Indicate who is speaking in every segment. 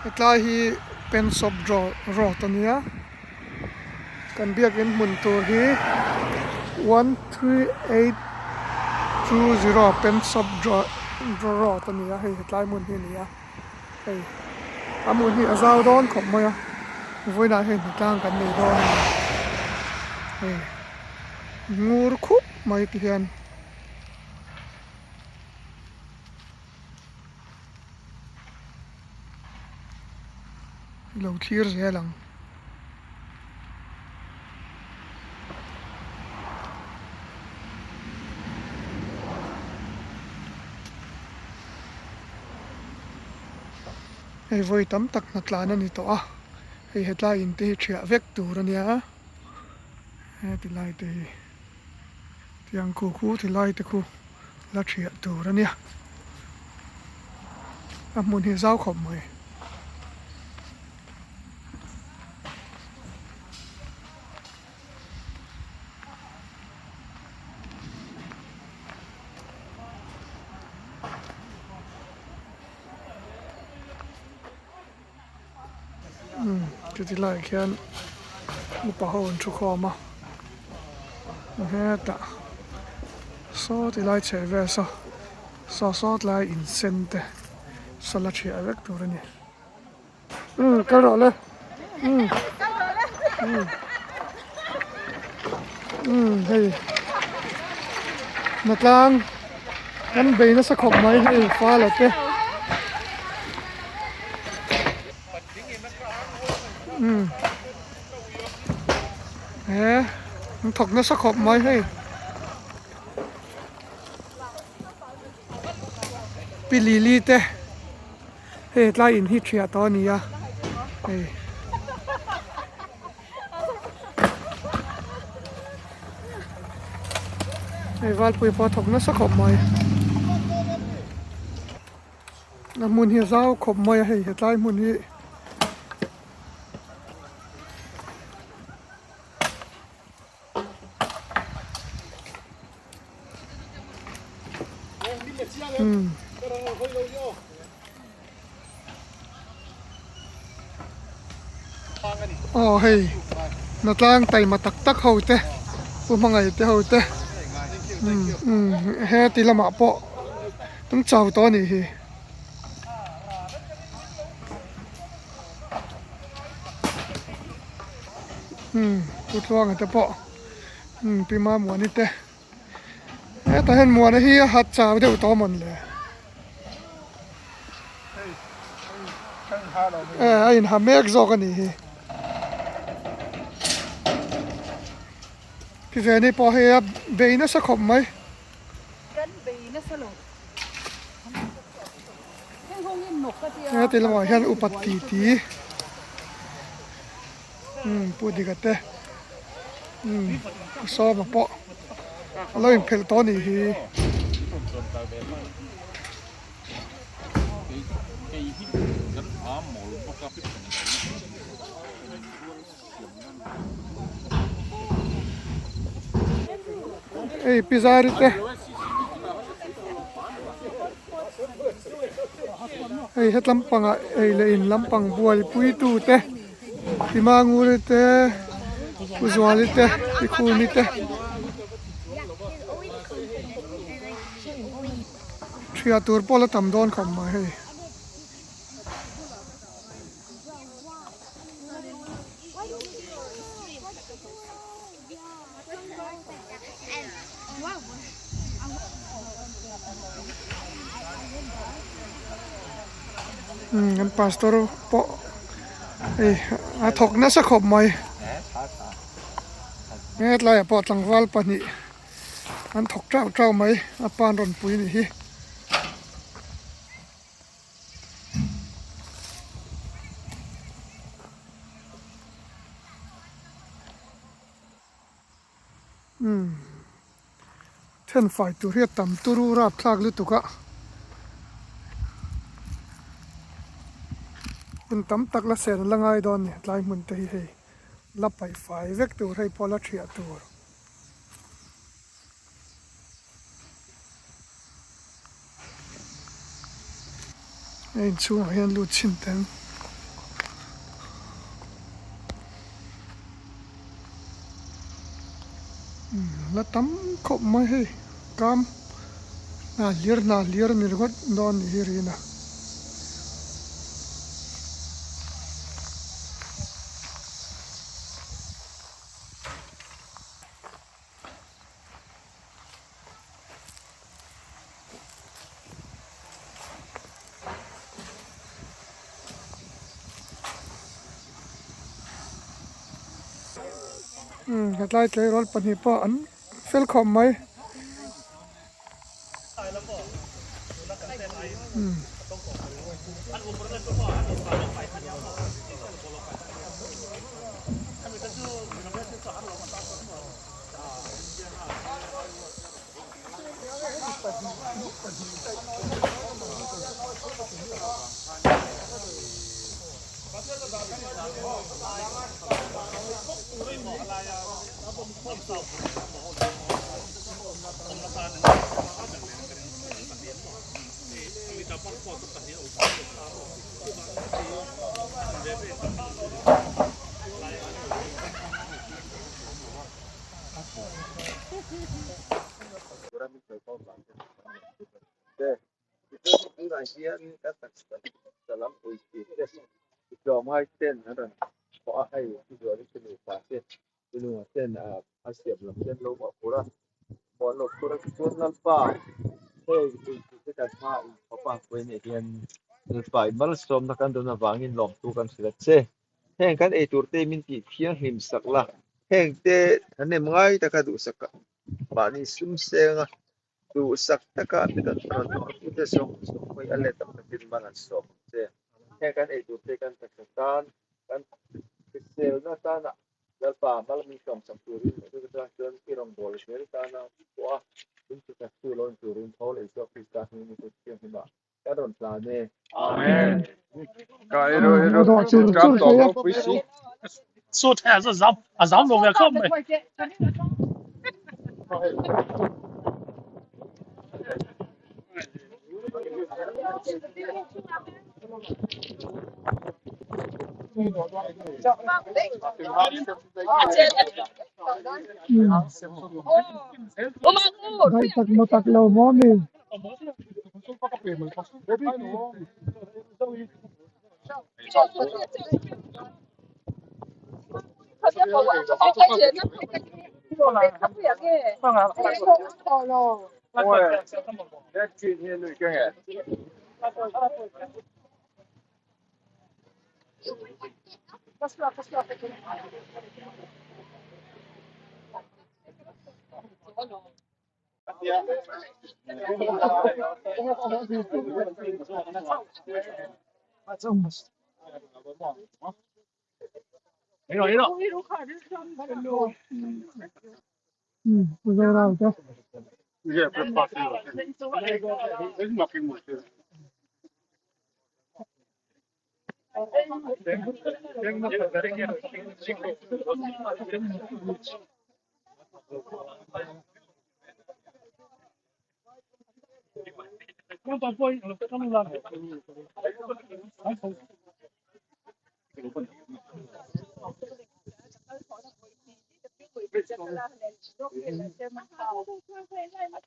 Speaker 1: Hetlai hi Pensop Road a nia kan biakin hmun tur hi 13820 Pensop Road a ni a hei hetlai hmun hi a ni a hei a hmun hi a zau dawn khawp mai a vawiinah hian hnatlang kan nei dawn a ni hei ngur khup mai ti hian. Lo thlir zel ang. Hei vawi tam tak hna tlan a ni tawh a, hei hetlai in te hi thiah vek tur a nia heti lai te hi tiang khu khu ti lai te khu. La thiah tur a nia a hmun hi zau khawp mai. Chuti laiah khian upa ho an thu khawm a hetah saw ti lai chheh vel saw saw saw tlai in sen te saw la thiah vek tur a ni umm kal rawh le umm umm umm hei hnatlang kan bei nasa khawp mai hei fala te. He an thawk nasa khawp mai hei pi lili te hei tlai in hi thiah tawh a ni a hei. Hei valpui pawh a thawk nasa khawp mai. A hmun hi a zau khawp mai a hei hetlai hmun hi umm aw hei hnatlang taima tak tak ho te pu hmangaih te ho te umm umm heti lamah pawh an chau tawh a nih hi. Umm pu Tluanga te pawh umm pi Mamuani te hetah hian Muana hi a hat chau deuh tawh a mawn le e a inha mek zawk a nih hi pi Veni pawh hei a bei nasa khawp mai. Heti lamah hian upa ti ti umm pu dika te umm sawma pawh a lo inphelh tawh a nih hi. Hei pizari te hei het lampangah ei leh in lampang buaipui tu te Timanguri te Puzuali te Tikhumi te thiah tur pawh la tam dawn khawp mai hei. Umm an pastor pawh hei a thawk nasa khawp mai hetlaiah pawh tlangval pahnih an thawk teuh teuh mai a pa an rawn pui a nih hi. Umm thenfai tur hi a tam turu rapthlak lutuk a hun tam tak la sen la ngai dawn a ni tlai hmun te hi hei la paih fai vek tur hei pawh la thiah tur. A inchhungah hian lut chhin teng. la tam khawp mai hei kam hna hlir hna hlir a ni ringawt dawn nih hi rin a. Umm hetlai tleirawl pahnih pawh an fel khawp mai. Umm.
Speaker 2: Heng kan eitur te min tih thianghlim sak la, heng te thahnem ngai taka duhsak mahni sum senga duhsak taka mi kan rawn thawhtute zawng zawng hawi a let tam takin man an sawm ang che. Heng kan eitur te kan taksa tan, kan hriselna tana Lalpa mal min tlawmsak turin chutiang chuan i rawngbâwl zel tana pawha min tichaktu lo ni turin tho leh Isua Krista hmingin i kut thianghlimah Kan rawn tlan e.
Speaker 3: Amen. Ka ero ero tram tawh lo pui si.
Speaker 4: Su the a zam a zam lo ve khawp mai.
Speaker 1: Daih tak maw tak lo maw mi.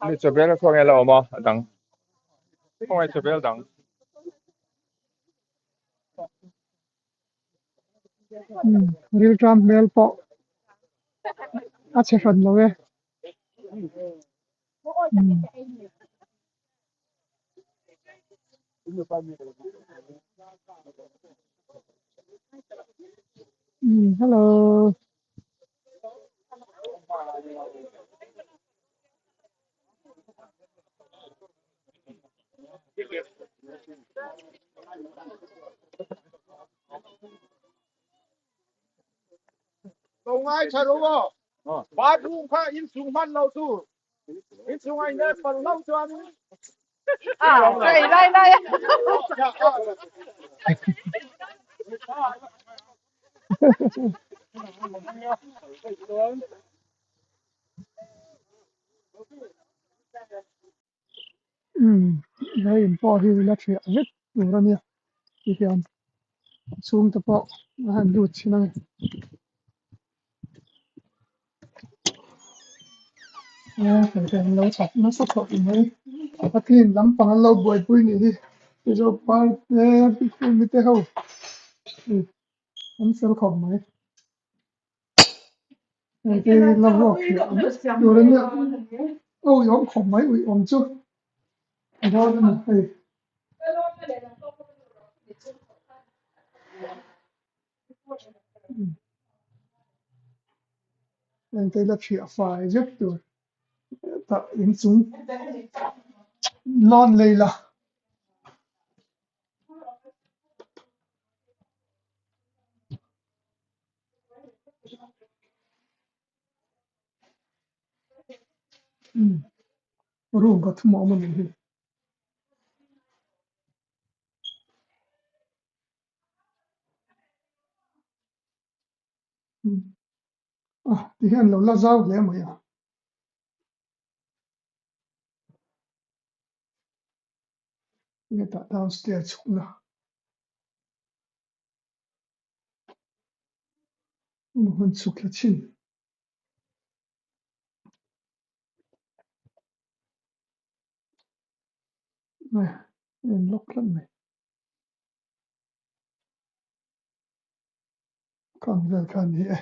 Speaker 3: Ni chawbel khawnge la awm a a dang khawnge chawbel dang.
Speaker 1: Rilṭam hmel pawh a chhe hran lo e. Hello.
Speaker 3: Lo ngai tha ro aw. Bathroom kha in chung hman lo tu. In chung ai ne pal lo chuan.
Speaker 5: À, đây đây đây.
Speaker 1: Umm he in pawh hi la thiah vek tur a nia ti hian chhungte pawh a han lut chhin a ni. Aw hei an lo chhak nasa khawp mai a clean lampang an lo buaipui nih hi mizo parte mi te ho an fel khawp mai. Hei te hi la vuak hreh vek tur a nia awih awm khawp mai uih awm chu dawn a ni hei. Heng te hi la thiah fai vek tur tah inchung lawn lei la. Room pathum a awm a nih hi. Ti hian lo la zau hle mai a. Hetah downstairs chhukna. Han chhuk thla chhin. En lawk tlat mai. Khang vel kha a ni e.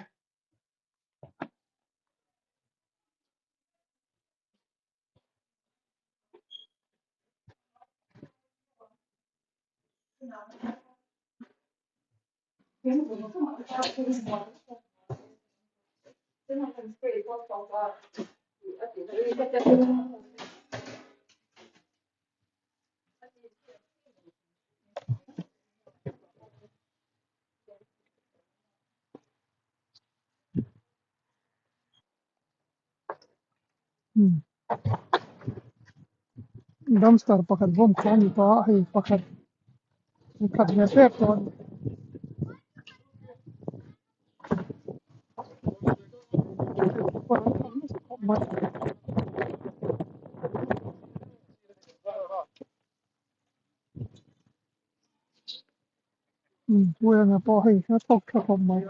Speaker 1: Dumpster pakhat bawm kha a ni ta a hei pakhat khat ve tep tawh a ni. Puianga pawh hei a thawk tha khawp mai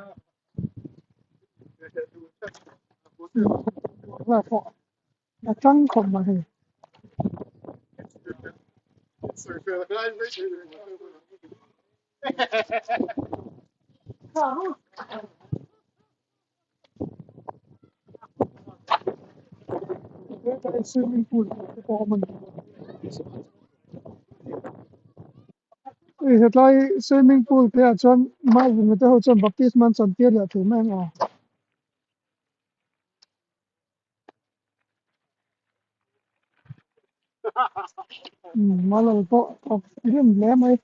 Speaker 1: pawh a tang khawp mai hei. Swimming pool te pawh a awm a ni. Hei hetlai swimming pool te ah chuan Marvin-a te ho chuan baptisma an chan tir leh thei mai ang aw. Malal pawh thawk hlim hle mai.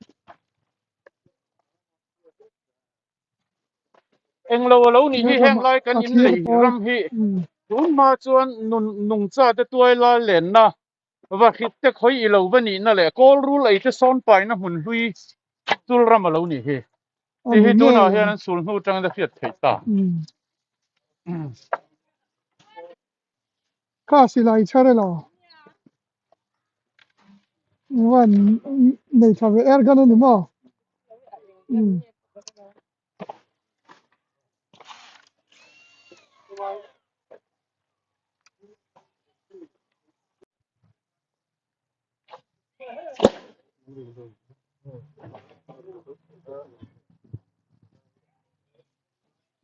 Speaker 3: Englo a lo nih hi heng lai kan in lei ram hi tun hma chuan nun nungcha te tuai lai lenna va hrit te khawi i lo va nihna leh kawl rul ei te sawn paina hmun hlui tul ram a lo nih hi. Tih hi tunah hian an sul hnu atangin a hriat theih ta.
Speaker 1: Kha silai chhar elo? Van nei tha ve er khan a ni maw?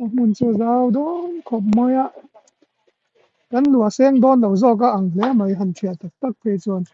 Speaker 1: A hmun chu zau dawn khawp mai a kan luah seng dawn lo zawk a ang hle mai han thiah tak tak phei chuan.